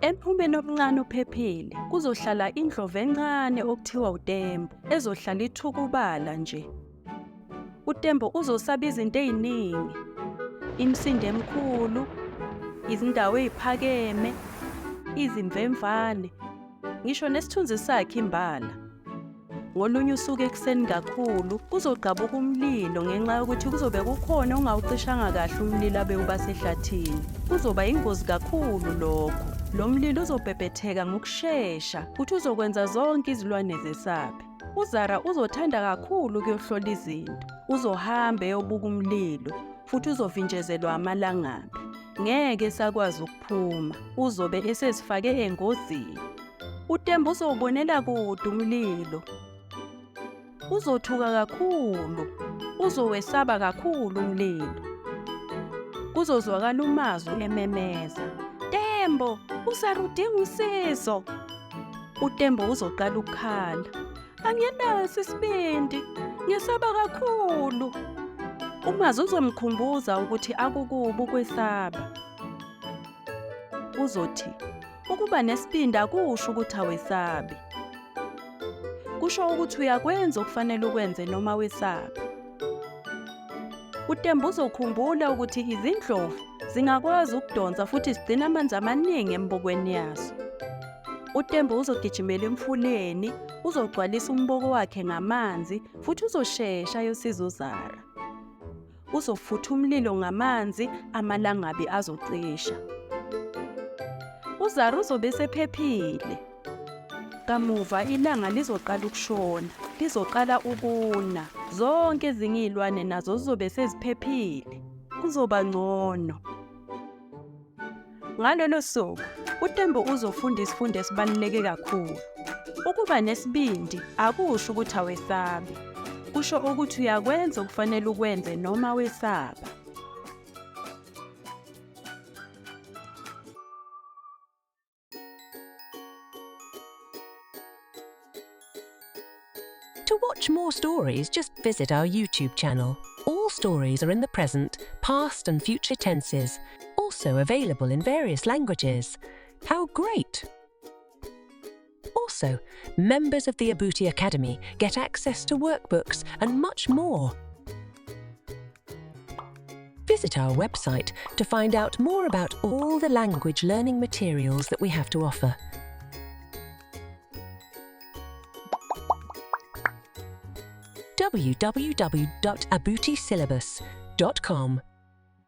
Emhumeni omncane ophephile kuzohlala indlovu encane okuthiwa uTembo ezohlala ithukubala nje. UTembo uzosaba izinto ey'ningi, imisindo emikhulu, izindawo ey'phakeme, izimvemvane, ngisho nesithunzi sakhe imbala. Ngolunye usuku ekuseni kakhulu kuzogqabuka umlilo ngenxa yokuthi kuzobe kukhona ongawucishanga kahle umlilo abewubasehlathini. Kuzoba ingozi kakhulu lokho. Lo mlilo uzobhebhetheka ngokushesha futhi uzokwenza zonke izilwane zesabe. UZara uzothanda kakhulu ukuyohlola izinto. Uzohamba eyobuka umlilo futhi uzovinjezelwa amalangabi. Ngeke esakwazi ukuphuma, uzobe esezifake engozini. UTembo uzowubonela kude umlilo. Uzothuka kakhulu, uzowesaba kakhulu umlilo. Kuzozwakala uMazwi ememeza, Tembo, uSara udinga usizo. UTembo uzoqala ukukhala. Anginaso isibindi, ngesaba kakhulu. UMazwi uzomkhumbuza ukuthi akukubi ukwesaba. Uzothi, Ukuba nesibindi akusho ukuthi awesabi. Kusho ukuthi uyakwenza okufanele ukwenze noma wesaba. UTemba uzokhumbula ukuthi izindlovu zingakwazi ukudonsa futhi zigcina amanzi amaningi embokweni yazo. UTemba uzogijimela emfuleni, uzogcwalisa umboko wakhe ngamanzi futhi uzoshesha ayosiza uZara. Uzofutha umlilo ngamanzi, amalangabi azocisha. UZara uzobe esephephile. Kamuva ilanga lizoqala ukushona, lizoqala ukuna. Zonke ezinye iy'lwane nazo zizobe seziphephile. Kuzoba ngcono. Ngalolo suku, uTembo uzofunda isifundo esibaluleke kakhulu. Ukuba nesibindi akusho ukuthi awesabi. Kusho ukuthi uyakwenza okufanele ukwenze noma wesaba. To watch more stories, just visit our YouTube channel. All stories are in the present, past, and future tenses, also available in various languages. How great! Also, members of the Abuti Academy get access to workbooks and much more. Visit our website to find out more about all the language learning materials that we have to offer. www.abutisyllabus.com.